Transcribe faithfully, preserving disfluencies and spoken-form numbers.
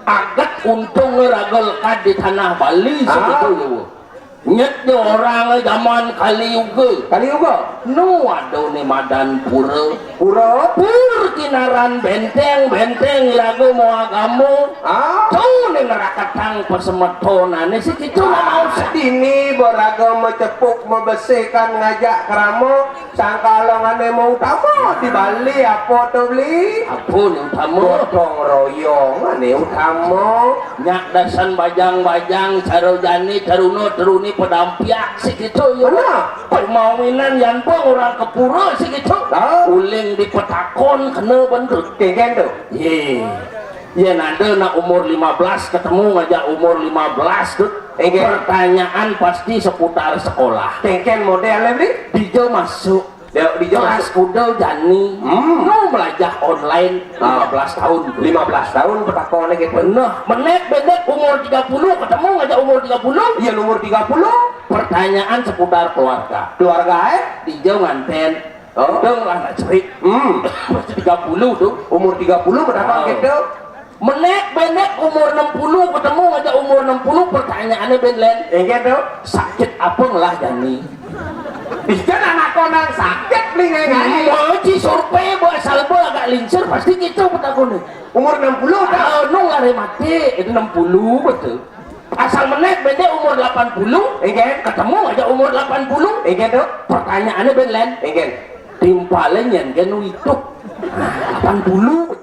Aget untung raga lekad di tanah Bali. Ah. Segitu ya. Nyet di orang zaman Kali Yuga. Kali Yuga. Nu ada ni madan pura. Pura. Pur kinaran benteng, benteng iraga mau agama. Ah. Tu ni ngeraketang pasemetonan ni segitu. Ah, mau dini baraga macepuk, mabesihkan, ngajak krama. Sangkalong ane mau utama di Bali apa tu beli? Apa ni utama? Gotong royong ane utama. Nyak dasan bajang-bajang, cara jani, teruna, teruni, pedampiak, segitu ya. Mana? Permawinan yan pun orang ke pura segitu. Ah. Uling dipetakon kena bentut. Kengken tu. Ye. Ye nada nak umur lima belas ketemu ngajak umur lima belas tu. Engke. Pertanyaan pasti seputar sekolah. Kengken model ni beli? Dija masuk. Dia dija kelas masuk. Kuda jani. Hmm. Nu melajah online. Ah. Lima belas tahun tu. Lima belas tahun petakon ni gitu. Nah, menek bendek umur tiga puluh ketemu ngajak umur tiga puluh. Iya, umur tiga puluh. Pertanyaan seputar keluarga. Keluarga, eh? Dija nganten. Oh. Udah lah nak cerik. Hmm. Masih tiga puluh tu. Umur tiga puluh berapa gitu? Menek benek umur enam puluh ketemu aja umur enam puluh, pertanyaannya ben len. Engke tu. Sakit apa ngelah jani? Bisa anak konang sakit nih ngai. Mau ci survei buat salba agak lincir pasti gitu petakun. Umur enam puluh tak? Ah, nung lari mati itu enam puluh betul. Asal menek bende umur delapan puluh, engke. Ketemu aja umur delapan puluh. Engke tu. Pertanyaannya ben len. Engke. Timpalnya nyen gen hidup. Delapan puluh.